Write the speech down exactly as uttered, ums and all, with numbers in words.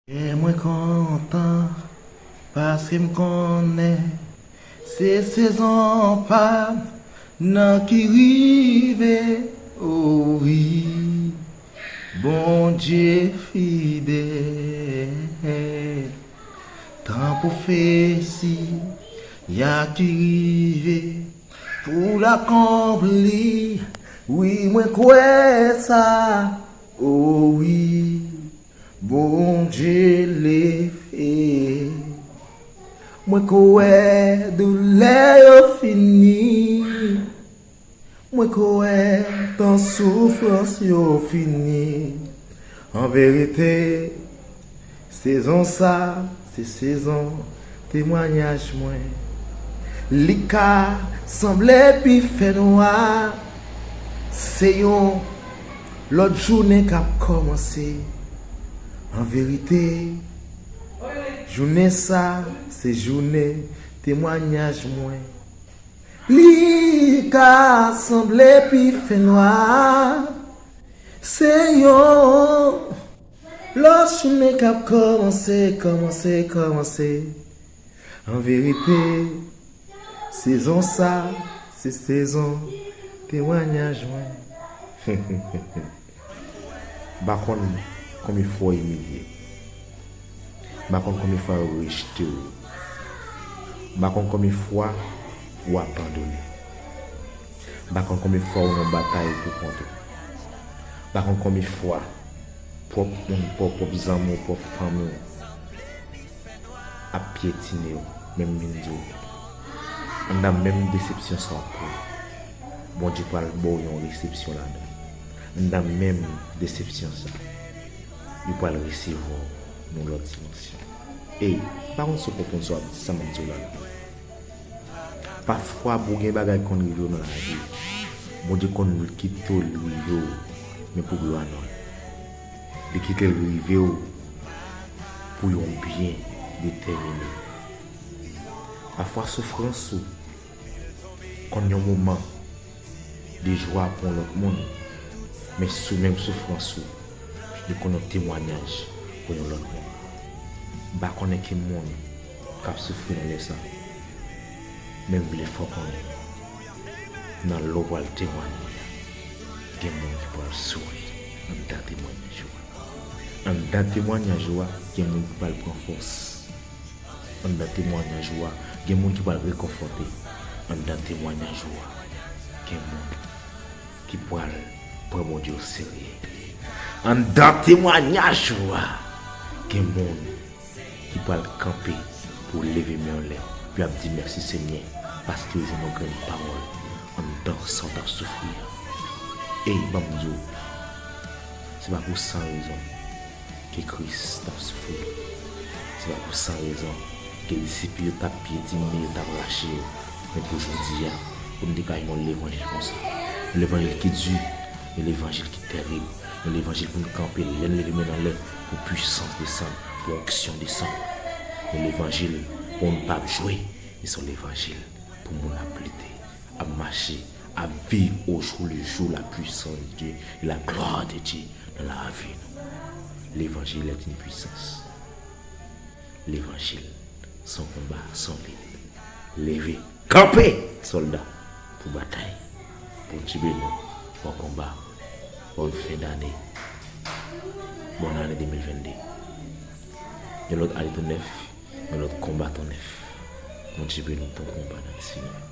E mwen kontan, paske m konnen se sezon pa m nan ki rive, o wi, Bondye fidèl. Tan pwofesi a ki rive pou l akonpli, wi, mwen kwè sa, o wi. Bondye leve. Mwen kwè doulè yo fini. Mwen kwè tan soufrans yo fini. An verite, sezon sa, se sezon temwayaj mwen. Li ka sanble pi fènwa. Se yon lòt jounen k ap kòmanse. An verite, jounen sa, se jounen temwayaj mwen. Li ka sanble pi fènwa. Se yon lòt jounen k ap kòmanse, kòmanse, kòmanse. An verite, sezon sa, se sezon temwayaj mwen. M pa konn konbyen fwa w imilye. M pa konn konbyen fwa yo rejte w. M pa konn konbyen fwa ou abandone. M pa konn konbyen fwa ou nan batay pou kont ou. M pa konn konbyen fwa pwòp moun pa w, pwòp zanmi w, pwòp fanmi w ap pyetine w, men m vin di w, anndan menm desepsyon sa w ap pran, Bondye pral ba w yon resepsyon ladan l. Anndan menm desepsyon sa, li pral resevwa w nan lòt dimansyon. Ey, m pa konn si w konprann sa w ap di, sa m ap di w la. Pafwa, pou gen bagay konn rive w nan lavi, Bondye konn kite w li rive w, men pou glwa non l. Li kite l rive w pou yon byen detèmine. Pafwa, soufrans ou konn yon moman de jwa pou yon lòt moun, men sou menm soufrans ou, li konn yon temwayaj pou yon lòt moun. M pa konnen ki moun k ap soufri nan lè sa, men m vle fè w konnen, nan lè w pral temwaye a, gen moun ki pral souri anndan temwayaj ou a. Anndan temwayaj ou a, gen moun ki pral pran fòs. Anndan temwayaj ou a, gen moun ki pral rekonfòte. Anndan temwayaj ou a, gen moun ki pral pran Bondye oserye. Anndan temwayaj ou a, gen moun ki pral kanpe pou leve men anlè, pou y ap di, "Mèsi, Senyè, paske w jwenn yon grenn pawòl anndan sa w t ap soufri a." Ey, ban m di w, se pa pou san rezon ke Kris t ap soufri. Se pa pou san rezon ke disip li yo t ap pyetine, yo t ap rache yo. Men pou jodi a, pou n degaje yon levanjil konsa. Yon levanjil ki di, yon levanjil ki terib, yon levanjil pou n kanpe, lè n leve men n anlè, pou pwisans desann, pou onksyon desann. Yon levanjil pou n p ap jwe, men se yon levanjil pou moun ap lite, ap mache, ap viv au jour le jour la puissance de Dieu et la gloire de Dieu dans la vie nou. Levanjil est une puissance. Levanjil, se yon konba solid. Leve, kanpe, sòlda, pou batay. Bondye beni w, bon konba, bòn fen dane, bòn ane de mil vennde. Yon lòt ane tou nèf, yon lòt konba tou nèf. Bondye beni w, bon konba nan Senyè.